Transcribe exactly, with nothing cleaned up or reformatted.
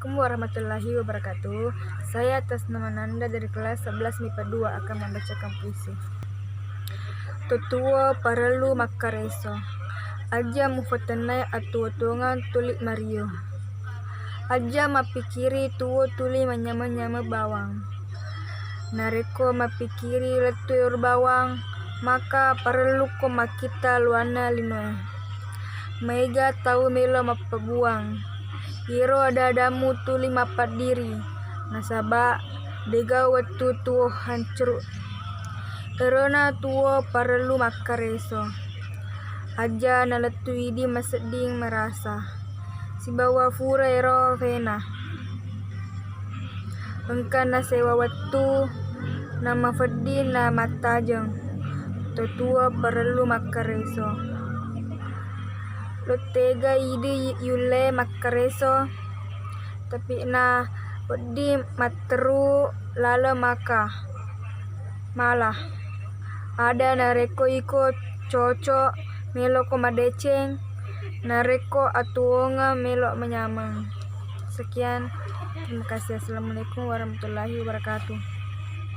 Assalamualaikum warahmatullahi wabarakatuh. Saya atas nama Nanda dari kelas sebelas mipa dua akan membacakan puisi. Totuo parellu makkareso. Aja mufatennai atuo-tuongeng tuli mario. Aja mappikiri tuo tuli manyameng-nyameng bawang. Narekko mappikiri lettu ero bawang, maka parellukko makkitta luanna linoe. Maega tau melo mappabuang. Iyaro ada-adamu tuli mappaddiri, nasaba dega wettu tuo hancuru. Erona tuo parellu makkareso. Aja nalettu idi masedding marasa, sibawa fura ero fena. Engka nasewa wettu namafeddi namattajeng. Totuo parellu makkareso. Lottega idi yulle makkareso, tapi na weddi matteru laleng maka mala. Ada narekko iko cocok meloko madeceng, narekko atuongeng melo manyameng. Sekian, terima kasih. Assalamualaikum warahmatullahi wabarakatuh.